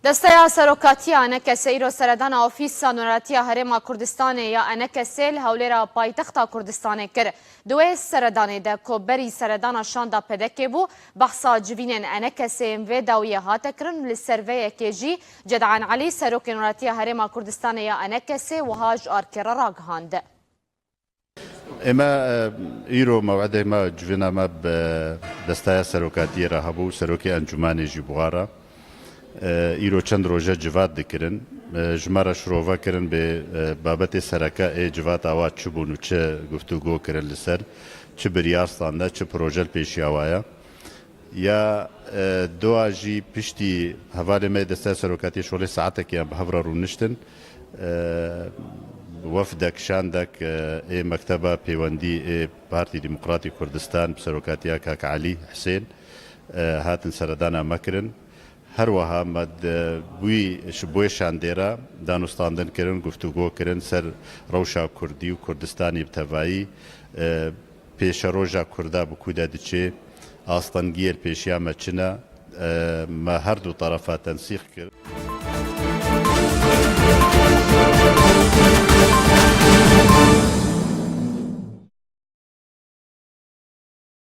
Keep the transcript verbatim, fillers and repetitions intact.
Desteya Serokatiya Enekesê îro seredana Ofîsa Nûneratiya Herêma Kurdistanê ya Enekesê li Hewlêra paytexta Kurdistanê kir. Di wê seredanê de ku berî seredana şanda P D K'ê bû, behsa civînên Enekesê yên vê dawiyê hate kirin û li ser vê yekê jî Cedan Elî, Serokê Nûneratiya Herêma Kurdistanê ya Enekesê wiha ji arkê re ragihand. Ême, e, îro mewedê me, civîna me bi desteya serokatiyê re hebû, serokê encûmenê jî bi wan re. E, îro çend roj e civat dikirin. E, ji me re şirove kirin bê, e, babetê sereke ê civata wa çi bûn û çi guftûgo kirin li ser, çi biryar stande, çi proje li pêşiya wa ye. Ya, e, dua jî piştî hevalê me yê Desteya Serokatiyê şolê saetekê em bi hev re rûniştin. E, wefdek, şandek, e, ê Mekteba Pêwendî ê Partî Demokratî Kurdistan bi serokatiya Kak Elî Hisên, e, hatin seredana me kirin. Her wiha me di wî, ji bo wê şandê re danûstandin kirin, guftûgo kirin ser rewşa Kurdî û Kurdistanê bi tevayî, e, pêşeroja Kurda bi ku de diçê, astengiyê li pêşiya me çi ne, e, me her du terefa tensîq kir.